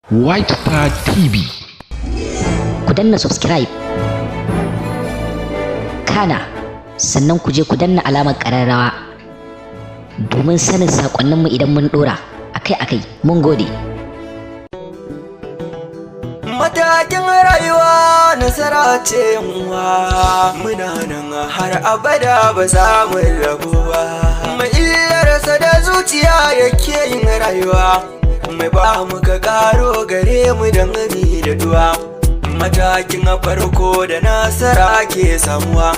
White Star TV. Ku danna subscribe, kana sannan ku je ku danna alamar ƙararrawa domin sanin saƙonninmu idan mun ɗora akai-akai. Mun gode. Matakin rayuwa nasara ce wa muna nan har abada, ba za mu rabu ba. Mai illarsa da zuciya yake yin rayuwa, mai ba mu ka karo gare mu don gami da duwa. Matakin farko da nasara ke samuwa,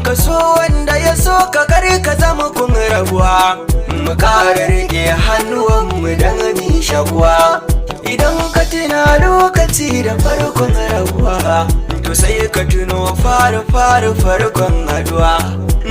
ka so wanda ya so ka, kar ka zama kun rabuwa. Mu kara rike hannuwanmu don mi shakuwa. Idan ka tuna lokaci da farkon rabuwa, to sai ka tuno fara fara farkon haduwa.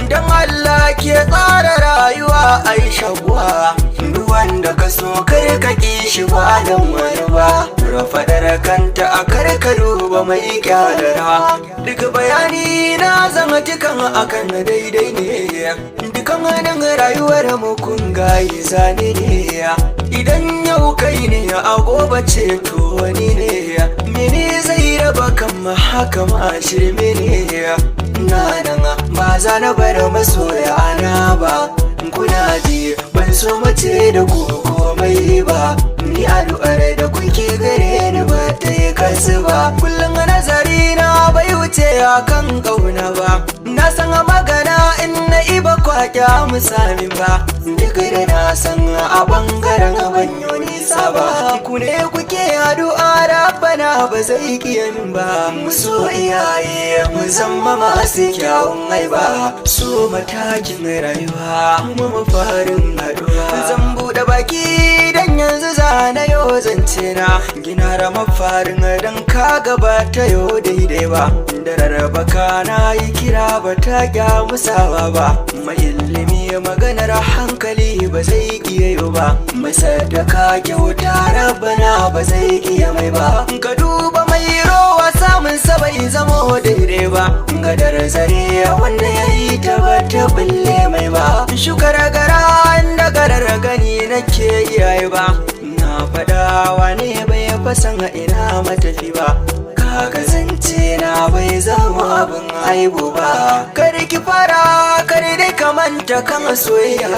Don Allah ke tsara rayuwa ai shakuwa. Duk wanda ka so, kar ka ki shi ba don wani ba. Faɗar kanta a kar ka duba mai kyalara. Duk bayani na zama dukan akan daidai ne. Dukan hannun rayuwar mu kun gayi zane ne. Idan yau kai ne, a gobe ce to wani ne. Mene zai raba kan haka? Ma shirme ne. Na nan ba za na bar masoya na ba. Kuna ji, ban so mace da ku komai ba. Ni addu'ar da kuke gare ni ba ta yi kasu ba. Kullum nazari na bai wuce akan kauna ba. Na san magana in na iba kwakya musami ba. Duk da na san a bangaren ban yi nisa ba, ku ne kuke addu'a, Rabbana ba zai kiya min ba. Mu so iyaye, mu zama masu kyawun haiba. So matakin rayuwa kuma mafarin haduwa. Zan buɗe baki dan yanzu zana yau zance na gina da mafarin, dan ka gabata yau daidai ba. Da rarraba kana yi kira ba ta musawa ba. Mai ilimi maganar hankali ba zai iya yau ba. Mai sadaka kyauta, Rabbana ba zai iya mai ba. Ka duba mai rowa, samun sa bai zamo daidai ba. Gadar zare wanda ya yi ta ba ta bulle mai ba. Shukar gara da garar gani nake iyaye ba. Na faɗawa ne bai fasan a ina matafi ba. Kaga zance na bai zama abin aibu ba. Kar ki fara, kar dai ka manta kan soyayya.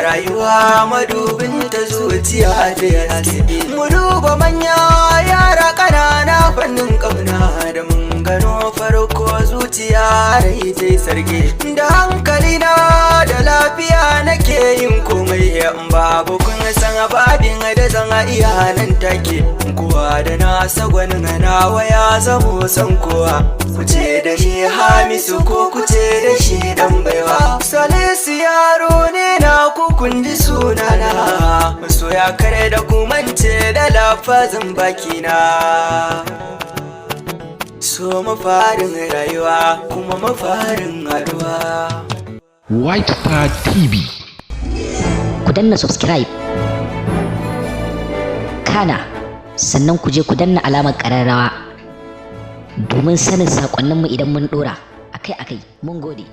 Rayuwa madubin ta zuciya da yaske. Mu duba manya, yara ƙanana, fannin ƙauna da mun gano farko zuciya rai ta sarki. Da hankali na da lafiya nake yin komai. Babu kun san abadin da zan iya nan take. Kowa da nasa gwanin, nawa ya zamo san kowa. Kuce da shi Hamisu ko kuce da shi dan baiwa. Salisu yaro ne na ku, kun ji sunana. Masoya, kare da ku mance da lafazin bakina. So mafarin rayuwa kuma mafarin haduwa. White Star TV. Ku danna subscribe, kana sannan ku je ku danna alamar ƙararrawa domin sanin saƙonninmu idan mun ɗora akai-akai. Mun gode.